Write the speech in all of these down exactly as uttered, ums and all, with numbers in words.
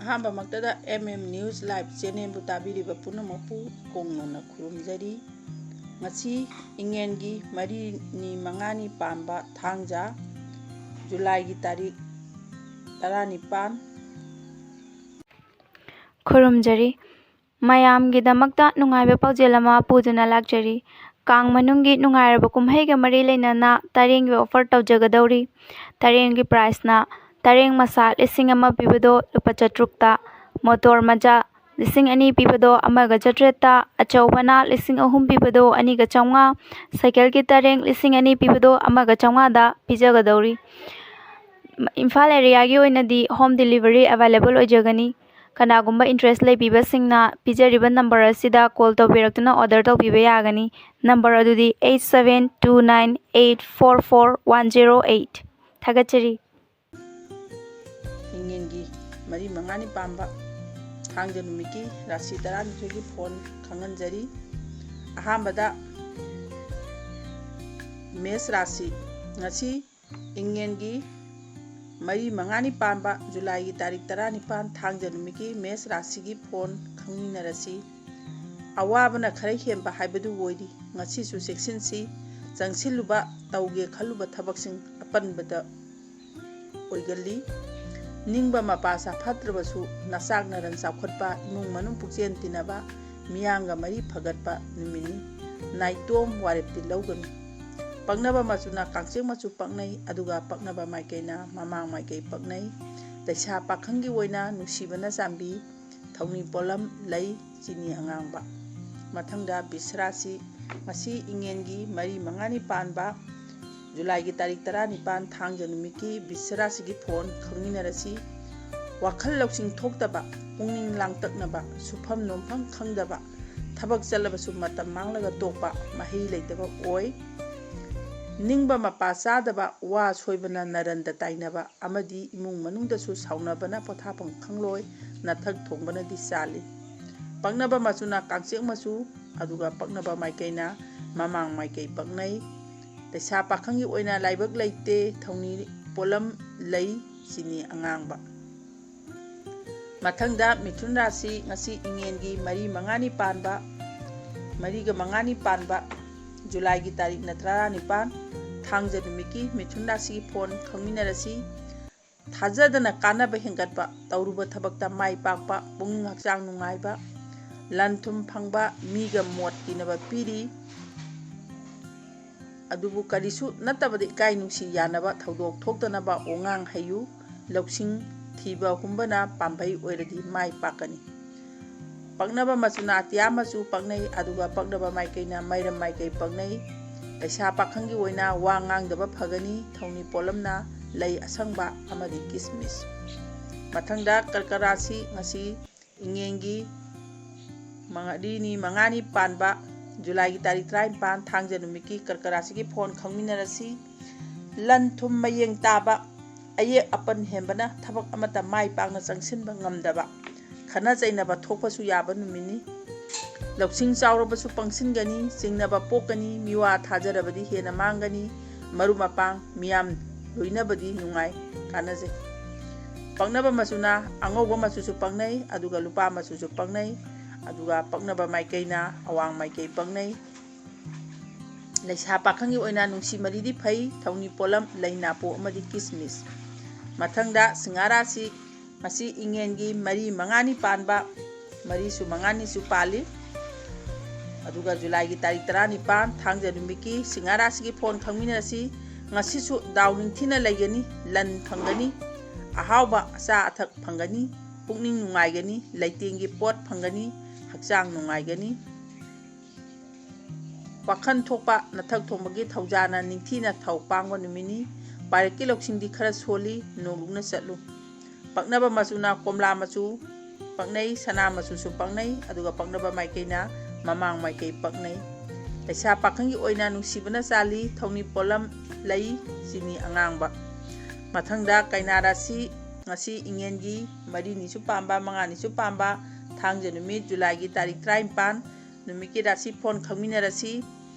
ꯑꯍꯥꯟꯕꯃꯛꯇꯗ M M News Live channelꯕꯨ ꯇꯥꯕꯤꯔꯤꯕ ꯄꯨꯝꯅꯃꯛꯄꯨ ꯀꯣꯡꯅꯣꯟꯅ ꯈꯨꯔꯨꯝꯖꯔꯤ꯫ ꯉꯁꯤ ꯏꯉꯦꯟꯒꯤ ꯃꯔꯤꯅꯤ ꯃꯉꯥꯅꯤ ꯄꯥꯟꯕ ꯊꯥꯡꯖ, ꯖꯨꯂꯥꯏꯒꯤ ꯇꯥꯔꯤꯛ ꯇꯔꯥꯅꯤꯄꯥꯟ꯫ ꯈꯨꯔꯨꯝꯖꯔꯤ꯫ ꯃꯌꯥꯝꯒꯤꯗꯃꯛꯇ ꯅꯨꯡꯉꯥꯏꯕ ꯄꯥꯎꯖꯦꯜ ꯑꯃ ꯄꯨꯗꯨꯅ ꯂꯥꯛꯆꯔꯤ꯫ ꯀꯥꯡ ꯃꯅꯨꯡꯒꯤ ꯅꯨꯡꯉꯥꯏꯔꯕ ꯀꯨꯝꯍꯩꯒ ꯃꯔꯤ ꯂꯩꯅꯅ ꯇꯔꯦꯡꯒꯤ offer ꯇꯧꯖꯒꯗꯧꯔꯤ꯫ ꯇꯔꯦꯡꯒꯤ priceꯅ ꯇꯔꯦꯡ ꯃꯆꯥ ꯂꯤꯁꯤꯡ ꯑꯃ ꯄꯤꯕꯗꯣ ꯂꯨꯄꯥ ꯆꯥꯇ꯭ꯔꯨꯛꯇ, ꯃꯣꯇꯣꯔ ꯃꯆꯥ ꯂꯤꯁꯤꯡ ꯑꯅꯤ ꯄꯤꯕꯗꯣ ꯑꯃꯒ ꯆꯥꯇ꯭ꯔꯦꯠꯇ, ꯑꯆꯧꯕꯅ ꯂꯤꯁꯤꯡ ꯑꯍꯨꯝ ꯄꯤꯕꯗꯣ ꯑꯅꯤꯒ ꯆꯥꯝꯃꯉꯥ, ꯁꯥꯏꯀꯜꯒꯤ ꯇꯔꯦꯡ ꯂꯤꯁꯤꯡ ꯑꯅꯤ ꯄꯤꯕꯗꯣ ꯑꯃꯒ ꯆꯥꯝꯃꯉꯥꯗ ꯄꯤꯖꯒꯗꯧꯔꯤ꯫ ꯏꯝꯐꯥꯜ areaꯒꯤ ꯑꯣꯏꯅꯗꯤ home delivery available ꯑꯣꯏꯖꯒꯅꯤ꯫ ꯀꯅꯥꯒꯨꯝꯕ interest ꯂꯩꯕꯤꯕꯁꯤꯡꯅ ꯄꯤꯖꯔꯤꯕ number ꯑꯁꯤꯗ call ꯇꯧꯕꯤꯔꯛꯇꯨꯅ order ꯇꯧꯕꯤꯕ ꯌꯥꯒꯅꯤ꯫ Number ꯑꯗꯨꯗꯤ eight seven two nine eight four four one zero eight꯫ ꯊꯥꯒꯠꯆꯔꯤ꯫ ꯏꯉꯦꯟꯒꯤ ꯃꯔꯤ ꯃꯉꯥꯅꯤ ꯄꯥꯟꯕ ꯊꯥꯡꯖ ꯅꯨꯃꯤꯠꯀꯤ ꯔꯥꯁꯤ ꯇꯔꯥꯅꯤꯊꯣꯏꯒꯤ ꯐꯣꯟ ꯈꯪꯍꯟꯖꯔꯤ꯫ ꯑꯍꯥꯟꯕꯗ ꯃꯦꯁ ꯔꯥꯁꯤ꯫ ꯉꯁꯤ ꯏꯉꯦꯟꯒꯤ ꯃꯔꯤ ꯃꯉꯥꯅꯤ ꯄꯥꯟꯕ ꯖꯨꯂꯥꯏꯒꯤ ꯇꯥꯔꯤꯛ ꯇꯔꯥꯅꯤꯄꯥꯟ ꯊꯥꯡꯖ ꯅꯨꯃꯤꯠꯀꯤ ꯃꯦꯁ ꯔꯥꯁꯤꯒꯤ ꯐꯣꯟ ꯈꯪꯃꯤꯟꯅꯔꯁꯤ꯫ ꯑꯋꯥꯕꯅ ꯈꯔ ꯍꯦꯟꯕ ꯍꯥꯏꯕꯗꯨ ꯑꯣꯏꯔꯤ꯫ ꯉꯁꯤꯁꯨ ꯆꯦꯛꯁꯤꯟꯁꯤ꯫ ꯆꯪꯁꯤꯜꯂꯨꯕ, ꯇꯧꯒꯦ ꯈꯜꯂꯨꯕ ꯊꯕꯛꯁꯤꯡ ꯑꯄꯟꯕꯗ ꯑꯣꯏꯒꯜꯂꯤ꯫ ꯅꯤꯡꯕ ꯃꯄꯥ ꯆꯥꯐꯠꯇ꯭ꯔꯕꯁꯨ ꯅꯆꯥꯛ ꯅꯔꯟ ꯆꯥꯎꯈꯠꯄ, ꯏꯃꯨꯡ ꯃꯅꯨꯡ ꯄꯨꯛꯆꯦꯟ ꯇꯤꯟꯅꯕ, ꯃꯤꯌꯥꯝꯒ ꯃꯔꯤ ꯐꯒꯠꯄ ꯅꯨꯃꯤꯠꯅꯤ꯫ ꯅꯥꯏꯇꯣꯝ ꯋꯥꯔꯦꯞꯇꯤ ꯂꯧꯒꯅꯨ꯫ ꯄꯛꯅꯕ ꯃꯆꯨꯅ ꯀꯥꯡꯆꯦꯛ ꯃꯆꯨ ꯄꯛꯅꯩ, ꯑꯗꯨꯒ ꯄꯛꯅꯕ ꯃꯥꯏꯀꯩꯅ ꯃꯃꯥꯡ ꯃꯥꯏꯀꯩ ꯄꯛꯅꯩ꯫ ꯂꯩꯁꯥ ꯄꯥꯈꯪꯒꯤ ꯑꯣꯏꯅ ꯅꯨꯡꯁꯤꯕꯅ ꯆꯥꯟꯕꯤ, ꯊꯧꯅꯤ ꯄꯣꯠꯂꯝ, ꯂꯩ, ꯆꯤꯅꯤ ꯑꯉꯥꯡꯕ꯫ ꯃꯊꯪꯗ ꯕꯤꯁꯔꯥꯁꯤ꯫ ꯉꯁꯤ ꯏꯉꯦꯟꯒꯤ ꯃꯔꯤ ꯃꯉꯥꯅꯤ ꯄꯥꯟꯕ ꯖꯨꯂꯥꯏꯒꯤ ꯇꯥꯔꯤꯛ ꯇꯔꯥꯅꯤꯄꯥꯟ ꯊꯥꯡꯖ ꯅꯨꯃꯤꯠꯀꯤ ꯕꯤꯁꯔꯥꯁꯤꯒꯤ ꯐꯣꯟ ꯈꯪꯃꯤꯟꯅꯔꯁꯤ꯫ ꯋꯥꯈꯜ ꯂꯧꯁꯤꯡ ꯊꯣꯛꯇꯕ, ꯄꯨꯛꯅꯤꯡ ꯂꯥꯡꯇꯛꯅꯕ, ꯁꯨꯐꯝ ꯅꯣꯝꯐꯝ ꯈꯪꯗꯕ, ꯊꯕꯛ ꯆꯠꯂꯕꯁꯨ ꯃꯇꯝ ꯃꯥꯡꯂꯒ ꯇꯣꯛꯄ, ꯃꯍꯩ ꯂꯩꯇꯕ ꯑꯣꯏ꯫ ꯅꯤꯡꯕ ꯃꯄꯥ ꯆꯥꯗꯕ, ꯋꯥ ꯁꯣꯏꯕꯅ ꯅꯔꯟꯗ ꯇꯥꯏꯅꯕ ꯑꯃꯗꯤ ꯏꯃꯨꯡ ꯃꯅꯨꯡꯗꯁꯨ ꯁꯥꯎꯅꯕꯅ ꯄꯣꯊꯥꯐꯝ ꯈꯪꯂꯣꯏ, ꯅꯊꯛ ꯊꯣꯡꯕꯅꯗꯤ ꯆꯥꯜꯂꯤ꯫ ꯄꯛꯅꯕ ꯃꯆꯨꯅ ꯀꯥꯡꯆꯦꯛ ꯃꯆꯨ, ꯑꯗꯨꯒ ꯄꯛꯅꯕ ꯃꯥꯏꯀꯩꯅ ꯃꯃꯥꯡ ꯃꯥꯏꯀꯩ ꯄꯛꯅꯩ꯫ ꯂꯩꯁꯥ ꯄꯥꯈꯪꯒꯤ ꯑꯣꯏꯅ ꯂꯥꯏꯕꯛ ꯂꯩꯇꯦ, ꯊꯧꯅꯤ ꯄꯣꯠꯂꯝ, ꯂꯩ, ꯆꯤꯅꯤ ꯑꯉꯥꯡꯕ꯫ ꯃꯊꯪꯗ ꯃꯤꯊꯨꯟ ꯔꯥꯁꯤ, ꯉꯁꯤ ꯏꯉꯦꯟꯒꯤ ꯃꯔꯤ ꯃꯉꯥꯅꯤ ꯄꯥꯟꯕ, ꯃꯔꯤꯒ ꯃꯉꯥꯅꯤ ꯄꯥꯟꯕ, ꯖꯨꯂꯥꯏꯒꯤ ꯇꯥꯔꯤꯛꯅ ꯇꯔꯥꯅꯤꯄꯥꯟ, ꯊꯥꯡꯖ ꯅꯨꯃꯤꯠꯀꯤ ꯃꯤꯊꯨꯟ ꯔꯥꯁꯤꯒꯤ ꯐꯣꯟ ꯈꯪꯃꯤꯟꯅꯔꯁꯤ꯫ ꯊꯥꯖꯗꯅ ꯀꯥꯟꯅꯕ ꯍꯦꯟꯒꯠꯄ, ꯇꯧꯔꯨꯕ ꯊꯕꯛꯇ ꯃꯥꯏ ꯄꯥꯛꯄ, ꯄꯨꯛꯅꯤꯡ ꯍꯛꯆꯥꯡ ꯅꯨꯡꯉꯥꯏꯕ, ꯂꯟ ꯊꯨꯝ ꯐꯪꯕ, ꯃꯤꯒ ꯃꯣꯠ ꯇꯤꯟꯅꯕ ꯄꯤꯔꯤ꯫ ꯑꯗꯨꯕꯨ ꯀꯔꯤꯁꯨ ꯅꯠꯇꯕꯗ ꯏꯀꯥꯏ ꯅꯨꯡꯁꯤ ꯌꯥꯅꯕ ꯊꯧꯗꯣꯛ ꯊꯣꯛꯇꯅꯕ ꯋꯥꯉꯥꯡ ꯍꯩꯌꯨ꯫ ꯂꯧꯁꯤꯡ ꯊꯤꯕ ꯍꯨꯝꯕꯅ ꯄꯥꯝꯕꯩ ꯑꯣꯏꯔꯗꯤ ꯃꯥꯏ ꯄꯥꯛꯀꯅꯤ꯫ ꯄꯛꯅꯕ ꯃꯆꯨꯅ ꯑꯇꯤꯌꯥ ꯃꯆꯨ ꯄꯛꯅꯩ, ꯑꯗꯨꯒ ꯄꯛꯅꯕ ꯃꯥꯏꯀꯩꯅ ꯃꯩꯔꯝ ꯃꯥꯏꯀꯩ ꯄꯛꯅꯩ꯫ ꯂꯩꯁꯥ ꯄꯥꯈꯪꯒꯤ ꯑꯣꯏꯅ ꯋꯥ ꯉꯥꯡꯗꯕ ꯐꯒꯅꯤ꯫ ꯊꯧꯅꯤ ꯄꯣꯠꯂꯝꯅ ꯂꯩ ꯑꯁꯪꯕ ꯑꯃꯗꯤ ꯀꯤꯁꯃꯤꯁ꯫ ꯃꯊꯪꯗ ꯀꯔꯀ ꯔꯥꯁꯤ, ꯉꯁꯤ ꯏꯉꯦꯟꯒꯤ ꯃꯔꯤꯅꯤ ꯃꯉꯥꯅꯤ ꯄꯥꯟꯕ, ꯖꯨꯂꯥꯏꯒꯤ ꯇꯥꯔꯤꯛ ꯇꯔꯥꯅꯤꯄꯥꯟ, ꯊꯥꯡꯖ ꯅꯨꯃꯤꯠꯀꯤ ꯀꯔꯀ ꯔꯥꯁꯤꯒꯤ ꯐꯣꯟ ꯈꯪꯃꯤꯟꯅꯔꯁꯤ꯫ ꯂꯟ ꯊꯨꯝ ꯃꯌꯦꯡ ꯇꯥꯕ, ꯑꯌꯦꯛ ꯑꯄꯟ ꯍꯦꯟꯕꯅ ꯊꯕꯛ ꯑꯃꯠꯇ ꯃꯥꯏ ꯄꯥꯛꯅ ꯆꯪꯁꯤꯟꯕ ꯉꯝꯗꯕ, ꯈꯠꯅ ꯆꯩꯅꯕ ꯊꯣꯛꯄꯁꯨ ꯌꯥꯕ ꯅꯨꯃꯤꯠꯅꯤ꯫ ꯂꯧꯁꯤꯡ ꯆꯥꯎꯔꯕꯁꯨ ꯄꯪꯁꯤꯟꯒꯅꯤ, ꯆꯤꯡꯅꯕ ꯄꯣꯛꯀꯅꯤ, ꯃꯤꯋꯥ ꯊꯥꯖꯔꯕꯗꯤ ꯍꯦꯟꯅ ꯃꯥꯡꯒꯅꯤ, ꯃꯔꯨꯞ ꯃꯄꯥꯡ ꯃꯤꯌꯥꯝ ꯂꯣꯏꯅꯕꯗꯤ ꯅꯨꯡꯉꯥꯏ, ꯀꯥꯟꯅꯖꯩ꯫ ꯄꯛꯅꯕ ꯃꯆꯨꯅ ꯑꯉꯧꯕ ꯃꯆꯨꯁꯨ ꯄꯛꯅꯩ, ꯑꯗꯨꯒ ꯂꯨꯄꯥ ꯃꯆꯨꯁꯨ ꯄꯛꯅꯩ, ꯑꯗꯨꯒ ꯄꯛꯅꯕ ꯃꯥꯏꯀꯩꯅ ꯑꯋꯥꯡ ꯃꯥꯏꯀꯩ ꯄꯛꯅꯩ꯫ ꯂꯩꯁꯥ ꯄꯥꯈꯪꯒꯤ ꯑꯣꯏꯅ ꯅꯨꯡꯁꯤ ꯃꯔꯤꯗꯤ ꯐꯩ, ꯊꯧꯅꯤ ꯄꯣꯠꯂꯝ, ꯂꯩ ꯅꯥꯄꯣ ꯑꯃꯗꯤ ꯀꯤꯁꯃꯤꯁ꯫ ꯃꯊꯪꯗ ꯁꯤꯡꯍꯥ ꯔꯥꯁꯤ, ꯃꯁꯤ ꯏꯉꯦꯟꯒꯤ ꯃꯔꯤ ꯃꯉꯥꯅꯤ ꯄꯥꯟꯕ, ꯃꯔꯤꯁꯨ ꯃꯉꯥꯅꯤꯁꯨ ꯄꯥꯜꯂꯤ꯫ ꯑꯗꯨꯒ ꯖꯨꯂꯥꯏꯒꯤ ꯇꯥꯔꯤꯛ ꯇꯔꯥꯅꯤꯄꯥꯟ, ꯊꯥꯡꯖ ꯅꯨꯃꯤꯠꯀꯤ ꯁꯤꯡꯍꯥ ꯔꯥꯁꯤꯒꯤ ꯐꯣꯟ ꯈꯪꯃꯤꯟꯅꯔꯁꯤ꯫ ꯉꯁꯤꯁꯨ ꯗꯥꯎ ꯅꯤꯡꯊꯤꯅ ꯂꯩꯒꯅꯤ, ꯂꯟ ꯐꯪꯒꯅꯤ, ꯑꯍꯥꯎꯕ ꯑꯆꯥ ꯑꯊꯛ ꯐꯪꯒꯅꯤ, ꯄꯨꯛꯅꯤꯡ ꯅꯨꯡꯉꯥꯏꯒꯅꯤ, ꯂꯩꯇꯦꯡꯒꯤ ꯄꯣꯠ ꯐꯪꯒꯅꯤ, ꯍꯛꯆꯥꯡ ꯅꯨꯡꯉꯥꯏꯒꯅꯤ꯫ ꯋꯥꯈꯜ ꯊꯣꯛꯄ ꯅꯊꯛ ꯊꯣꯡꯕꯒꯤ ꯊꯧꯖꯥꯅ ꯅꯤꯡꯊꯤꯅ ꯊꯧ ꯄꯥꯡꯕ ꯅꯨꯃꯤꯠꯅꯤ꯫ ꯄꯥꯏꯔꯛꯀꯤ ꯂꯧꯁꯤꯡꯗꯤ ꯈꯔ ꯁꯣꯜꯂꯤ, ꯅꯣꯡꯂꯨꯛꯅ ꯆꯠꯂꯨ꯫ ꯄꯛꯅꯕ ꯃꯆꯨꯅ ꯀꯣꯝꯂꯥ ꯃꯆꯨ ꯄꯛꯅꯩ, ꯁꯅꯥ ꯃꯆꯨꯁꯨ ꯄꯛꯅꯩ, ꯑꯗꯨꯒ ꯄꯛꯅꯕ ꯃꯥꯏꯀꯩꯅ ꯃꯃꯥꯡ ꯃꯥꯏꯀꯩ ꯄꯛꯅꯩ꯫ ꯂꯩꯁꯥ ꯄꯥꯈꯪꯒꯤ ꯑꯣꯏꯅ ꯅꯨꯡꯁꯤꯕꯅ ꯆꯥꯜꯂꯤ, ꯊꯧꯅꯤ ꯄꯣꯠꯂꯝ ꯂꯩ, ꯆꯤꯅꯤ ꯑꯉꯥꯡꯕ꯫ ꯃꯊꯪꯗ ꯀꯩꯅꯥ ꯔꯥꯁꯤ, ꯉꯁꯤ ꯏꯉꯦꯟꯒꯤ ꯃꯔꯤꯅꯤꯁꯨ ꯄꯥꯝꯕ, ꯃꯉꯥꯅꯤꯁꯨ ꯄꯥꯝꯕ, ꯊꯥꯡꯖ ꯅꯨꯃꯤꯠ, ꯖꯨꯂꯥꯏꯒꯤ ꯇꯥꯔꯤꯛ ꯇꯔꯥꯅꯤꯄꯥꯟ ꯅꯨꯃꯤꯠꯀꯤ ꯔꯥꯁꯤ ꯐꯣꯟ ꯈꯪꯃꯤꯟꯅꯔꯁꯤ꯫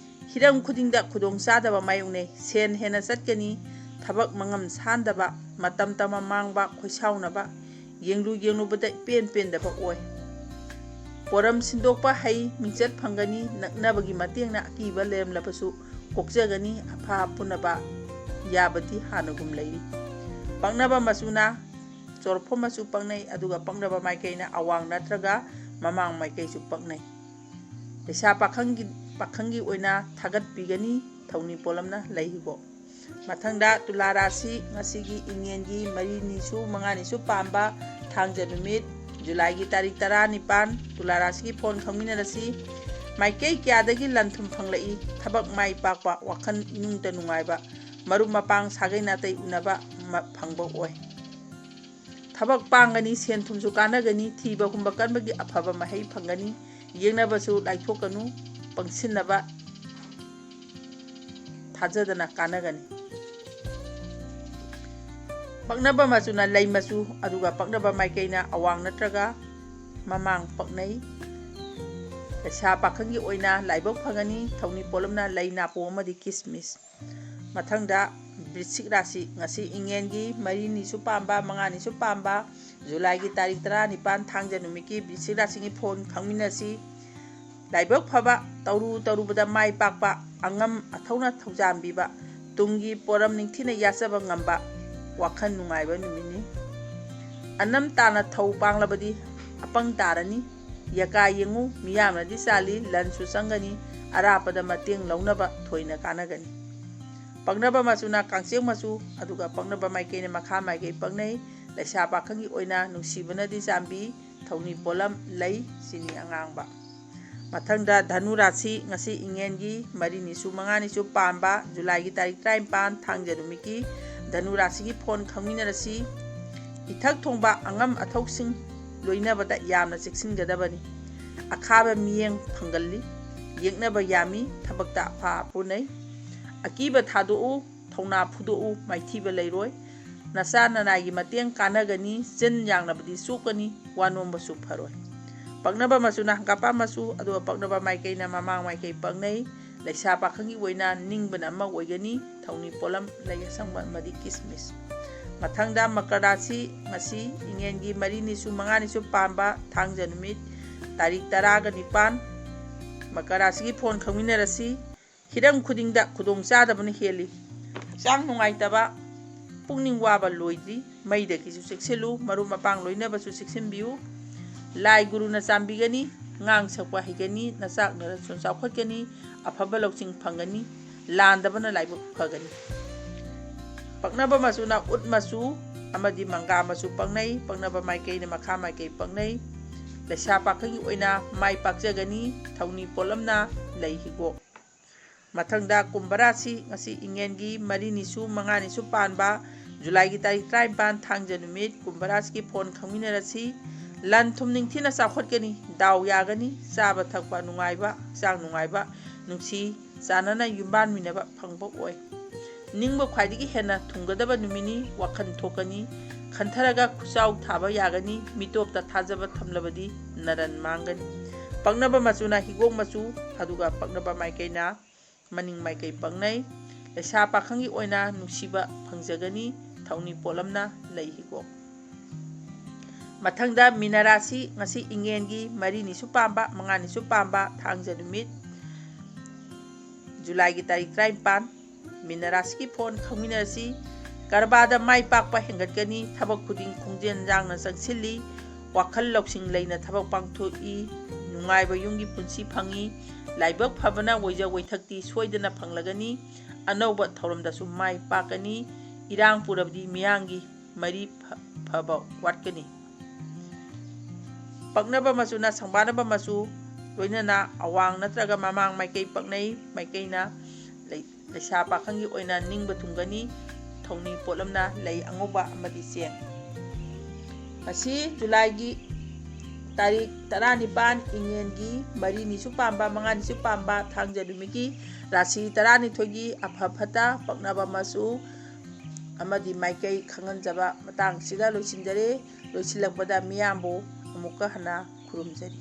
ꯍꯤꯔꯝ ꯈꯨꯗꯤꯡꯗ ꯈꯨꯗꯣꯡꯆꯥꯗꯕ ꯃꯥꯌꯣꯛꯅꯩ꯫ ꯁꯦꯟ ꯍꯦꯟꯅ ꯆꯠꯀꯅꯤ꯫ ꯊꯕꯛ ꯃꯉꯝ ꯁꯥꯟꯗꯕ, ꯃꯇꯝ ꯇꯝꯃ ꯃꯥꯡꯕ, ꯈꯣꯏꯁꯥꯎꯅꯕ, ꯌꯦꯡꯂꯨ ꯌꯦꯡꯂꯨꯕꯗ ꯏꯄꯦꯟ ꯄꯦꯟꯗꯕ ꯑꯣꯏ꯫ ꯄꯣꯔꯝ ꯁꯤꯟꯗꯣꯛꯄ ꯍꯩ, ꯃꯤꯡꯆꯠ ꯐꯪꯒꯅꯤ, ꯅꯛꯅꯕꯒꯤ ꯃꯇꯦꯡꯅ ꯑꯀꯤꯕ ꯂꯩꯔꯝꯂꯕꯁꯨ ꯀꯣꯛꯆꯒꯅꯤ, ꯑꯐ ꯄꯨꯅꯕ ꯌꯥꯕꯗꯤ ꯍꯥꯟꯅꯒꯨꯝ ꯂꯩꯔꯤ꯫ ꯄꯛꯅꯕ ꯃꯆꯨꯅ ꯆꯣꯔꯐꯣꯟ ꯃꯆꯨ ꯄꯛꯅꯩ, ꯑꯗꯨꯒ ꯄꯛꯅꯕ ꯃꯥꯏꯀꯩꯅ ꯑꯋꯥꯡ ꯅꯠꯇ꯭ꯔꯒ ꯃꯃꯥꯡ ꯃꯥꯏꯀꯩꯁꯨ ꯄꯛꯅꯩ꯫ ꯂꯩꯁꯥ ꯄꯥꯈꯪꯒꯤ, ꯄꯥꯈꯪꯒꯤ ꯑꯣꯏꯅ ꯊꯥꯒꯠꯄꯤꯒꯅꯤ, ꯊꯧꯅꯤ ꯄꯣꯠꯂꯝꯅ ꯂꯩ ꯍꯤꯒꯣꯛ꯫ ꯃꯊꯪꯗ ꯇꯨꯂꯥ ꯔꯥꯁꯤ, ꯉꯁꯤꯒꯤ ꯏꯉꯦꯟꯒꯤ ꯃꯔꯤꯅꯤꯁꯨ ꯃꯉꯥꯅꯤꯁꯨ ꯄꯥꯟꯕ ꯊꯥꯡꯖ ꯅꯨꯃꯤꯠ, ꯖꯨꯂꯥꯏꯒꯤ ꯇꯥꯔꯤꯛ ꯇꯔꯥꯅꯤꯄꯥꯟ, ꯇꯨꯂꯥ ꯔꯥꯁꯤꯒꯤ ꯐꯣꯟ ꯈꯪꯃꯤꯟꯅꯔꯁꯤ꯫ ꯃꯥꯏꯀꯩ ꯀꯌꯥꯗꯒꯤ ꯂꯟ ꯊꯨꯝ ꯐꯪꯂꯛꯏ, ꯊꯕꯛ ꯃꯥꯏ ꯄꯥꯛꯄ, ꯋꯥꯈꯜ ꯏꯅꯨꯡꯇ ꯅꯨꯡꯉꯥꯏꯕ, ꯃꯔꯨꯞ ꯃꯄꯥꯡ ꯁꯥꯒꯩ ꯅꯥꯇꯩ ꯎꯅꯕ ꯃ-, ꯐꯪꯕ ꯑꯣꯏ꯫ ꯊꯕꯛ ꯄꯥꯡꯒꯅꯤ, ꯁꯦꯟ ꯊꯨꯝꯁꯨ ꯀꯥꯟꯅꯒꯅꯤ, ꯊꯤꯕ ꯍꯨꯝꯕ ꯀꯟꯕꯒꯤ ꯑꯐꯕ ꯃꯍꯩ ꯐꯪꯒꯅꯤ, ꯌꯦꯡꯅꯕꯁꯨ ꯂꯥꯏꯊꯣꯛꯀꯅꯨ, ꯄꯪꯁꯤꯟꯅꯕ ꯊꯥꯖꯗꯅ ꯀꯥꯟꯅꯒꯅꯤ꯫ ꯄꯛꯅꯕ ꯃꯆꯨꯅ ꯂꯩ ꯃꯆꯨ, ꯑꯗꯨꯒ ꯄꯛꯅꯕ ꯃꯥꯏꯀꯩꯅ ꯑꯋꯥꯡ ꯅꯠꯇ꯭ꯔꯒ ꯃꯃꯥꯡ ꯄꯛꯅꯩ꯫ ꯂꯩꯁꯥ ꯄꯥꯈꯪꯒꯤ ꯑꯣꯏꯅ ꯂꯥꯏꯕꯛ ꯐꯒꯅꯤ, ꯊꯧꯅꯤ ꯄꯣꯠꯂꯝꯅ ꯂꯩ ꯅꯥꯄꯣ ꯑꯃꯗꯤ ꯀꯤꯁꯃꯤꯁ꯫ ꯃꯊꯪꯗ ꯕ꯭ꯔꯤꯁꯤꯛ ꯔꯥꯁꯤ, ꯉꯁꯤ ꯏꯉꯦꯟꯒꯤ ꯃꯔꯤꯅꯤꯁꯨ ꯄꯥꯟꯕ, ꯃꯉꯥꯅꯤꯁꯨ ꯄꯥꯟꯕ, ꯖꯨꯂꯥꯏꯒꯤ ꯇꯥꯔꯤꯛ ꯇꯔꯥꯅꯤꯄꯥꯟ ꯊꯥꯡꯖ ꯅꯨꯃꯤꯠꯀꯤ ꯕ꯭ꯔꯤꯁꯤꯛ ꯔꯥꯁꯤꯒꯤ ꯐꯣꯟ ꯈꯪꯃꯤꯟꯅꯁꯤ꯫ ꯂꯥꯏꯕꯛ ꯐꯕ, ꯇꯧꯔꯨ ꯇꯧꯔꯨꯕꯗ ꯃꯥꯏ ꯄꯥꯛꯄ, ꯑꯉꯝ ꯑꯊꯧꯅ ꯊꯧꯖꯥꯟꯕꯤꯕ, ꯇꯨꯡꯒꯤ ꯄꯣꯔꯝ ꯅꯤꯡꯊꯤꯅ ꯌꯥꯠꯆꯕ ꯉꯝꯕ, ꯋꯥꯈꯜ ꯅꯨꯡꯉꯥꯏꯕ ꯅꯨꯃꯤꯠꯅꯤ꯫ ꯑꯅꯝ ꯇꯥꯅ ꯊꯧ ꯄꯥꯡꯂꯕꯗꯤ ꯑꯄꯪ ꯇꯥꯔꯅꯤ꯫ ꯌꯀꯥ ꯌꯦꯡꯉꯨ, ꯃꯤꯌꯥꯝꯅꯗꯤ ꯆꯥꯜꯂꯤ, ꯂꯟꯁꯨ ꯆꯪꯒꯅꯤ, ꯑꯔꯥꯞꯄꯗ ꯃꯇꯦꯡ ꯂꯧꯅꯕ ꯊꯣꯏꯅ ꯀꯥꯟꯅꯒꯅꯤ꯫ ꯄꯛꯅꯕ ꯃꯆꯨꯅ ꯀꯥꯡꯆꯦꯛ ꯃꯆꯨ, ꯑꯗꯨꯒ ꯄꯛꯅꯕ ꯃꯥꯏꯀꯩꯅ ꯃꯈꯥ ꯃꯥꯏꯀꯩ ꯄꯛꯅꯩ꯫ ꯂꯩꯁꯥ ꯄꯥꯈꯪꯒꯤ ꯑꯣꯏꯅ ꯅꯨꯡꯁꯤꯕꯅꯗꯤ ꯆꯥꯟꯕꯤ, ꯊꯧꯅꯤ ꯄꯣꯠꯂꯝ ꯂꯩ, ꯆꯤꯅꯤ ꯑꯉꯥꯡꯕ꯫ ꯃꯊꯪꯗ ꯙꯅꯨ ꯔꯥꯁꯤ, ꯉꯁꯤ ꯏꯉꯦꯟꯒꯤ ꯃꯔꯤꯅꯤꯁꯨ ꯃꯉꯥꯅꯤꯁꯨ ꯄꯥꯟꯕ, ꯖꯨꯂꯥꯏꯒꯤ ꯇꯥꯔꯤꯛ ꯇꯔꯥꯅꯤꯄꯥꯟ ꯊꯥꯡꯖ ꯅꯨꯃꯤꯠꯀꯤ ꯙꯅꯨ ꯔꯥꯁꯤꯒꯤ ꯐꯣꯟ ꯈꯪꯃꯤꯟꯅꯔꯁꯤ꯫ ꯏꯊꯛ ꯊꯣꯡꯕ ꯑꯉꯝ ꯑꯊꯧꯁꯤꯡ ꯂꯣꯏꯅꯕꯗ ꯌꯥꯝꯅ ꯆꯦꯛꯁꯤꯟꯒꯗꯕꯅꯤ꯫ ꯑꯈꯥꯕ ꯃꯤꯠꯌꯦꯡ ꯐꯪꯒꯜꯂꯤ꯫ ꯌꯦꯛꯅꯕ ꯌꯥꯝꯃꯤ, ꯊꯕꯛꯇ ꯑꯐ ꯑꯄꯨꯅꯩ꯫ ꯑꯀꯤꯕ ꯊꯥꯗꯣꯛꯎ, ꯊꯧꯅꯥ ꯐꯨꯗꯣꯛꯎ, ꯃꯥꯏꯊꯤꯕ ꯂꯩꯔꯣꯏ꯫ ꯅꯆꯥ ꯅꯅꯥꯏꯒꯤ ꯃꯇꯦꯡ ꯀꯥꯟꯅꯒꯅꯤ, ꯆꯤꯟ ꯌꯥꯡꯂꯕꯗꯤ ꯆꯣꯛꯀꯅꯤ, ꯋꯥ ꯅꯣꯝꯕꯁꯨ ꯐꯔꯣꯏ꯫ ꯄꯛꯅꯕ ꯃꯆꯨꯅ ꯍꯪꯒꯥꯄꯥ ꯃꯆꯨ, ꯑꯗꯨꯒ ꯄꯛꯅꯕ ꯃꯥꯏꯀꯩꯅ ꯃꯃꯥꯡ ꯃꯥꯏꯀꯩ ꯄꯛꯅꯩ꯫ ꯂꯩꯁꯥ ꯄꯥꯈꯪꯒꯤ ꯑꯣꯏꯅ ꯅꯤꯡꯕꯅ ꯑꯃ ꯑꯣꯏꯒꯅꯤ, ꯊꯧꯅꯤ ꯄꯣꯠꯂꯝ ꯂꯩ ꯑꯁꯪꯕ ꯑꯃꯗꯤ ꯀꯤꯁꯃꯤꯁ꯫ ꯃꯊꯪꯗ ꯃꯀꯔ ꯔꯥꯁꯤ, ꯃꯁꯤ ꯏꯉꯦꯟꯒꯤ ꯃꯔꯤꯅꯤꯁꯨ ꯃꯉꯥꯅꯤꯁꯨ ꯄꯥꯟꯕ ꯊꯥꯡꯖ ꯅꯨꯃꯤꯠ, ꯇꯥꯔꯤꯛ ꯇꯔꯥꯒ ꯅꯤꯄꯥꯟ꯫ ꯃꯀꯔ ꯔꯥꯁꯤꯒꯤ ꯐꯣꯟ ꯈꯪꯃꯤꯟꯅꯔꯁꯤ꯫ ꯍꯤꯔꯝ ꯈꯨꯗꯤꯡꯗ ꯈꯨꯗꯣꯡꯆꯥꯗꯕꯅ ꯍꯦꯜꯂꯤ꯫ ꯍꯛꯆꯥꯡ ꯅꯨꯡꯉꯥꯏꯇꯕ, ꯄꯨꯛꯅꯤꯡ ꯋꯥꯕ ꯂꯣꯏꯗ꯭ꯔꯤ꯫ ꯃꯩꯗꯒꯤꯁꯨ ꯆꯦꯛꯁꯤꯜꯂꯨ, ꯃꯔꯨꯞ ꯃꯄꯥꯡ ꯂꯣꯏꯅꯕꯁꯨ ꯆꯦꯛꯁꯤꯟꯕꯤꯌꯨ꯫ ꯂꯥꯏ ꯒꯨꯔꯨꯅ ꯆꯥꯟꯕꯤꯒꯅꯤ, ꯉꯥꯡ ꯁꯛꯄ ꯍꯩꯒꯅꯤ, ꯅꯆꯥꯛ ꯅꯔꯁꯨ ꯆꯥꯎꯈꯠꯀꯅꯤ, ꯑꯐꯕ ꯂꯧꯁꯤꯡ ꯐꯪꯒꯅꯤ, ꯂꯥꯟꯗꯕꯅ ꯂꯥꯏꯕꯛ ꯐꯒꯅꯤ꯫ ꯄꯛꯅꯕ ꯃꯆꯨꯅ ꯎꯠ ꯃꯆꯨ ꯑꯃꯗꯤ ꯃꯪꯒꯥ ꯃꯆꯨ ꯄꯛꯅꯩ꯫ ꯄꯛꯅꯕ ꯃꯥꯏꯀꯩꯅ ꯃꯈꯥ ꯃꯥꯏꯀꯩ ꯄꯛꯅꯩ꯫ ꯂꯩꯁꯥ ꯄꯥꯈꯪꯒꯤ ꯑꯣꯏꯅ ꯃꯥꯏ ꯄꯥꯛꯆꯒꯅꯤ꯫ ꯊꯧꯅꯤ ꯄꯣꯠꯂꯝꯅ ꯂꯩ ꯍꯤꯒꯣꯛ꯫ ꯃꯊꯪꯗ ꯀꯨꯝꯚ ꯔꯥꯁꯤ, ꯉꯁꯤ ꯏꯉꯦꯟꯒꯤ ꯃꯔꯤꯅꯤꯁꯨ ꯃꯉꯥꯅꯤꯁꯨ ꯄꯥꯟꯕ, ꯖꯨꯂꯥꯏꯒꯤ ꯇꯥꯔꯤꯛ ꯇꯔꯥꯅꯤꯄꯥꯟ, ꯊꯥꯡꯖ ꯅꯨꯃꯤꯠ, ꯀꯨꯝꯚ ꯔꯥꯁꯤꯒꯤ ꯐꯣꯟ ꯈꯪꯃꯤꯟꯅꯔꯁꯤ꯫ ꯂꯟ ꯊꯨꯝ ꯅꯤꯡꯊꯤꯅ ꯆꯥꯎꯈꯠꯀꯅꯤ, ꯗꯥꯎ ꯌꯥꯒꯅꯤ, ꯆꯥꯕ ꯊꯛꯄ ꯅꯨꯡꯉꯥꯏꯕ, ꯍꯛꯆꯥꯡ ꯅꯨꯡꯉꯥꯏꯕ, ꯅꯨꯡꯁꯤ ꯆꯥꯟꯅꯅ ꯌꯨꯝꯕꯥꯟꯃꯤꯟꯅꯕ ꯐꯪꯕ ꯑꯣꯏ꯫ ꯅꯤꯡꯕ ꯈ꯭ꯋꯥꯏꯗꯒꯤ ꯍꯦꯟꯅ ꯊꯨꯡꯒꯗꯕ ꯅꯨꯃꯤꯠꯅꯤ꯫ ꯋꯥꯈꯜ ꯊꯣꯛꯀꯅꯤ, ꯈꯟꯊꯔꯒ ꯈꯨꯆꯥꯎ ꯊꯥꯕ ꯌꯥꯒꯅꯤ꯫ ꯃꯤꯇꯣꯞꯇ ꯊꯥꯖꯕ ꯊꯝꯂꯕꯗꯤ ꯅꯔꯟ ꯃꯥꯡꯒꯅꯤ꯫ ꯄꯛꯅꯕ ꯃꯆꯨꯅ ꯍꯤꯒꯣꯛ ꯃꯆꯨ, ꯑꯗꯨꯒ ꯄꯛꯅꯕ ꯃꯥꯏꯀꯩꯅ ꯃꯅꯤꯡ ꯃꯥꯏꯀꯩ ꯄꯛꯅꯩ꯫ ꯂꯩꯁꯥ ꯄꯥꯈꯪꯒꯤ ꯑꯣꯏꯅ ꯅꯨꯡꯁꯤꯕ ꯐꯪꯖꯒꯅꯤ꯫ ꯊꯧꯅꯤ ꯄꯣꯠꯂꯝꯅ ꯂꯩ ꯍꯤꯒꯣꯛ꯫ ꯃꯊꯪꯗ ꯃꯤꯅ ꯔꯥꯁꯤ, ꯉꯁꯤ ꯏꯉꯦꯟꯒꯤ ꯃꯔꯤꯅꯤꯁꯨ ꯄꯥꯟꯕ, ꯃꯉꯥꯅꯤꯁꯨ ꯄꯥꯟꯕ, ꯊꯥꯡꯖ ꯅꯨꯃꯤꯠ, ꯖꯨꯂꯥꯏꯒꯤ ꯇꯥꯔꯤꯛ ꯇꯔꯥꯅꯤꯄꯥꯟ꯫ ꯃꯤꯅ ꯔꯥꯁꯤꯒꯤ ꯐꯣꯟ ꯈꯪꯃꯤꯟꯅꯔꯁꯤ꯫ ꯀꯔꯕꯥꯔꯗ ꯃꯥꯏ ꯄꯥꯛꯄ ꯍꯦꯟꯒꯠꯀꯅꯤ꯫ ꯊꯕꯛ ꯈꯨꯗꯤꯡ ꯈꯣꯡꯖꯦꯜ ꯌꯥꯡꯅ ꯆꯪꯁꯤꯜꯂꯤ꯫ ꯋꯥꯈꯜ ꯂꯧꯁꯤꯡ ꯂꯩꯅ ꯊꯕꯛ ꯄꯥꯡꯊꯣꯛꯏ꯫ ꯅꯨꯡꯉꯥꯏꯕ ꯌꯨꯝꯒꯤ ꯄꯨꯟꯁꯤ ꯐꯪꯏ꯫ ꯂꯥꯏꯕꯛ ꯐꯕꯅ ꯑꯣꯏꯖ ꯋꯥꯏꯊꯛꯇꯤ ꯁꯣꯏꯗꯅ ꯐꯪꯂꯒꯅꯤ꯫ ꯑꯅꯧꯕ ꯊꯧꯔꯝꯗꯁꯨ ꯃꯥꯏ ꯄꯥꯛꯀꯅꯤ꯫ ꯏꯔꯥꯡ ꯄꯨꯔꯕꯗꯤ ꯃꯤꯌꯥꯝꯒꯤ ꯃꯔꯤ ꯐ-, ꯐꯕ ꯋꯥꯠꯀꯅꯤ꯫ ꯄꯛꯅꯕ ꯃꯆꯨꯅ ꯁꯪꯕꯥꯅꯕ ꯃꯆꯨ, ꯂꯣꯏꯅꯅ ꯑꯋꯥꯡ ꯅꯠꯇ꯭ꯔꯒ ꯃꯃꯥꯡ ꯃꯥꯏꯀꯩ ꯄꯛꯅꯩ꯫ ꯃꯥꯏꯀꯩꯅ ꯂꯩ-, ꯂꯩꯁꯥ ꯄꯥꯈꯪꯒꯤ ꯑꯣꯏꯅ ꯅꯤꯡꯕ ꯊꯨꯡꯒꯅꯤ꯫ ꯊꯧꯅꯤ ꯄꯣꯠꯂꯝꯅ ꯂꯩ ꯑꯉꯧꯕ ꯑꯃꯗꯤ ꯆꯦꯡ꯫ ꯉꯁꯤ ꯖꯨꯂꯥꯏꯒꯤ ꯇꯥꯔꯤꯛ ꯇꯔꯥꯅꯤꯄꯥꯟ, ꯏꯉꯦꯟꯒꯤ ꯃꯔꯤꯅꯤꯁꯨ ꯄꯥꯟꯕ, ꯃꯉꯥꯅꯤꯁꯨ ꯄꯥꯟꯕ, ꯊꯥꯡꯖ ꯅꯨꯃꯤꯠꯀꯤ ꯔꯥꯁꯤ ꯇꯔꯥꯅꯤꯊꯣꯏꯒꯤ ꯑꯐ ꯐꯠꯇ, ꯄꯛꯅꯕ ꯃꯆꯨ ꯑꯃꯗꯤ ꯃꯥꯏꯀꯩ ꯈꯪꯍꯟꯖꯕ ꯃꯇꯥꯡꯁꯤꯗ ꯂꯣꯏꯁꯤꯟꯖꯔꯦ꯫ ꯂꯣꯏꯁꯤꯜꯂꯛꯄꯗ ꯃꯤꯌꯥꯝꯕꯨ ꯑꯃꯨꯛꯀ ꯍꯟꯅ ꯈꯨꯔꯨꯝꯖꯔꯤ꯫